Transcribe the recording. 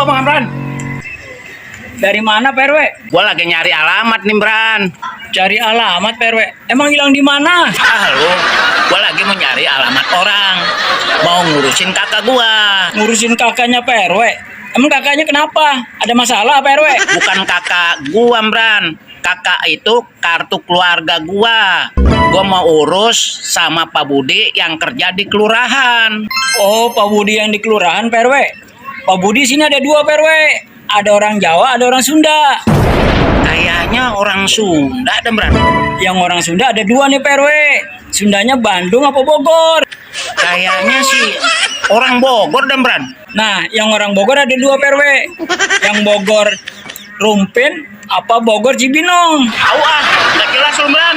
Apa Bang Amran? Dari mana Pak RW? Gua lagi nyari alamat nih, Bran. Cari alamat Pak RW. Emang hilang di mana? Lu, gua lagi mau nyari alamat orang. Mau ngurusin kakak gua. Ngurusin kakaknya Pak RW. Emang kakaknya kenapa? Ada masalah Pak RW? Bukan kakak gua, Bran. Kakak itu kartu keluarga gua. Gua mau urus sama Pak Budi yang kerja di kelurahan. Oh, Pak Budi yang di kelurahan Pak RW. Pak Budi sini ada dua Pak RW. Ada orang Jawa, ada orang Sunda. Kayaknya orang Sunda, Bran. Yang orang Sunda ada dua nih Pak RW. Sundanya Bandung apa Bogor? Kayaknya sih orang Bogor, Bran. Nah, yang orang Bogor ada dua Pak RW. Yang Bogor Rumpin apa Bogor Cibinong? Tahu ah, nggak jelas lu, Bran.